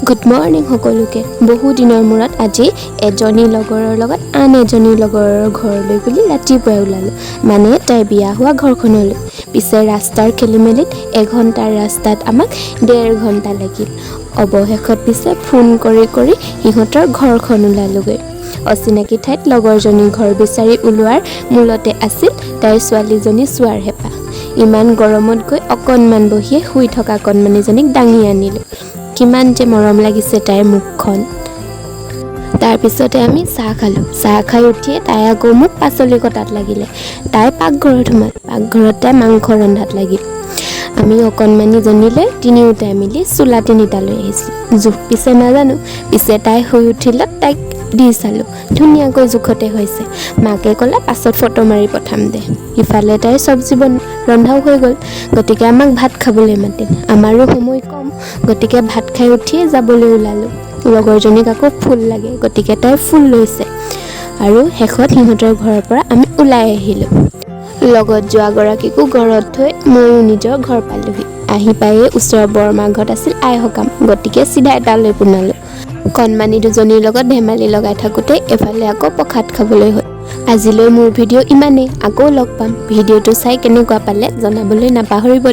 Good morning সকলোকে। বহু দিনৰ মূৰত আজি এজনী লগৰৰ লগত আন এজনী লগৰৰ ঘৰলৈ বুলি ৰাতিপুৱাই ওলালোঁ, মানে তাইৰ বিয়া হোৱা ঘৰখনলৈ। পিছে ৰাস্তাৰ খেলিমেলিত এঘণ্টাৰ ৰাস্তাত আমাক 1.5 ঘণ্টা লাগিল। অৱশেষত পিছে ফোন কৰি কৰি সিহঁতৰ ঘৰখন ওলালোগৈ। অচিনাকি ঠাইত লগৰজনীৰ ঘৰ বিচাৰি ওলোৱাৰ মূলতে আছিল তাইৰ ছোৱালীজনী চোৱাৰ হেঁপাহ। ইমান গৰমত গৈ অকণমান বহিয়ে শুই থকা কণমানিজনীক দাঙি আনিলোঁ। কিমান যে মৰম লাগিছে তাইৰ মুখখন! তাৰপিছতে আমি চাহ খালোঁ। চাহ খাই উঠিয়ে তাই আকৌ মোক পাচলি কটাত লাগিলে। তাই পাকঘৰত সোমাল। পাকঘৰত তাই মাংস ৰন্ধাত লাগিল। আমি অকণমানিজনীলৈ তিনিওটাই মিলি চোলা তিনিটা লৈ আহিছিলোঁ। জোখ পিছে নাজানো। পিছে তাই শুই উঠিলত তাইক দি চালোঁ, ধুনীয়াকৈ জোখতে হৈছে। মাকে ক'লে, "পাছত ফটো মাৰি পঠাম দে।" ইফালে তাইৰ চব্জি ৰন্ধাও হৈ গ'ল, গতিকে আমাক ভাত খাবলৈ মাতিল। আমাৰো সময় কম, গতিকে ভাত খাই উঠিয়ে যাবলৈ ওলালোঁ। লগৰজনীক আকৌ ফুল লাগে, গতিকে তাই ফুল লৈছে আৰু শেষত সিহঁতৰ ঘৰৰ পৰা আমি ওলাই আহিলোঁ। লগত যোৱাগৰাকীকো ঘৰত থৈ ময়ো নিজৰ ঘৰ পালোহি। আহি পায়েই ওচৰৰ বৰমাৰ ঘৰত আছিল আই সকাম, গতিকে চিধাই তালৈ পোনালোঁ। কণমানি দুজনীৰ লগত ধেমালি লগাই থাকোঁতে এফালে আকৌ প্ৰসাদ খাবলৈ হ'ল। আজিলৈ মোৰ ভিডিঅ' ইমানেই। আকৌ লগ পাম। ভিডিঅ'টো চাই কেনেকুৱা পালে জনাবলৈ নাপাহৰিব।